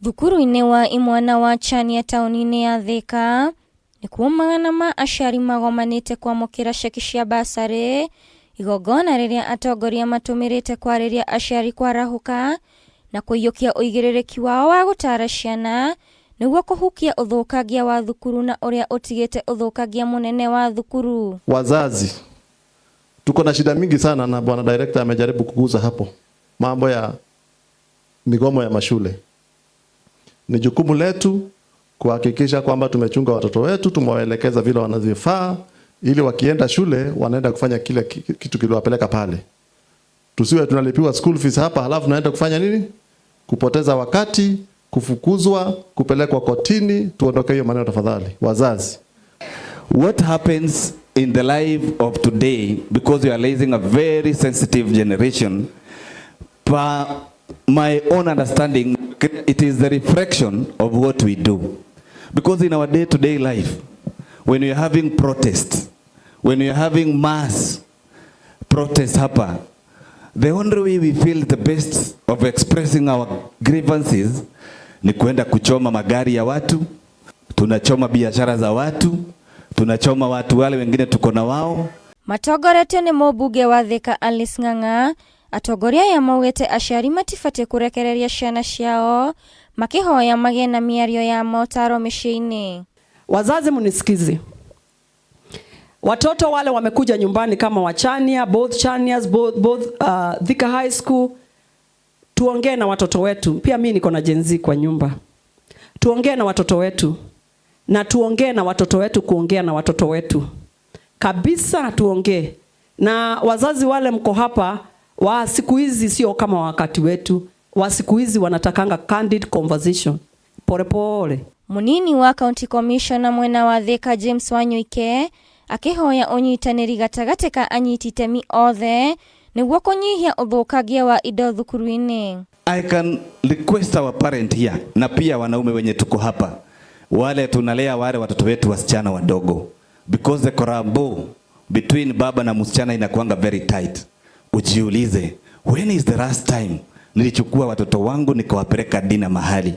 Thukuru-inĩ wa imwana wa Chania taũni-inĩ ya Thika nĩkuo magana ma aciari magomanĩte kwamũkĩra ceki cia basarĩ, igongona rĩrĩa atongoria matũmĩrĩte kwarĩria aciari kwarahũka na kũiyũkia ũigĩrĩrĩki wao wa gũtara ciana nĩguo kũhukia ũthũkangia wa thukuru na ũrĩa ũtigĩte ũthũkangia mũnene wa thukuru. Wazazi tuko na shida mingi sana, na bwana director amejaribu kuguza hapo mambo ya migomo ya mashule. Ni jukumu letu kuhakikisha kwamba tumechunga watoto wetu, tumewaelekeza vile wanavyofaa, ili wakienda shule wanaenda kufanya kile kitu kiliwapeleka pale. Tusiwe tunalipiwa school fees hapa halafu tunaenda kufanya nini? Kupoteza wakati, kufukuzwa, kupelekwa kotini. Tuondoke hiyo maneno tafadhali, wazazi. What happens in the life of today, because we are raising a very sensitive generation, per my own understanding, it is the reflection of what we do. Because in our day-to-day life, when we are having protests, when we are having mass protests hapa, the only way we feel the best of expressing our grievances ni kwenda kuchoma magari ya watu, tunachoma biashara za watu, tunachoma watu wale wengine tuko na wao. Matongoretio nĩ mũmbunge wa Thika Alice Ng'ang'a, atongoria aya maugĩte aciari matibatiĩ kũrekereria ciana ciao makĩhoya magĩe na mĩario ya motaro mĩciĩ-inĩ. Wazazi mnisikize. Watoto wale wamekuja nyumbani kama Wachania, both Chanias, both Thika High School, tuongee na watoto wetu. Pia mimi niko na Gen Z kwa nyumba. Tuongee na watoto wetu na tuongee na watoto wetu, kuongea na watoto wetu kabisa, tuongee na wazazi wale mko hapa wa siku hizi, sio kama wakati wetu. Wa siku hizi wanatakanga candid conversation, pole pole. Munini wa county commissioner mwena wa Thika James Wanyoike akĩhoya ũnyitanĩri gatagatĩ ka anyiti itemi othe nĩguo kũnyihia ũthũkangia wa indo thukuru-inĩ. I can request our parent here na pia wanaume wenye tuko hapa, wale tunalea wale watoto wetu wasichana wadogo, because the collabo between baba na msichana inakuanga very tight. Ujiulize, when is the last time nilichukua watoto wangu nikawapeleka dinner mahali?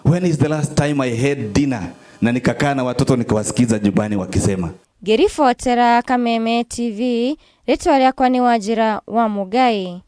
When is the last time I had dinner na nikakaa na watoto nikawasikiza nyumbani wakisema? Ngĩribotera Kameme TV, rĩtwa rĩakwa nĩ Wanjĩra wa Mũngai.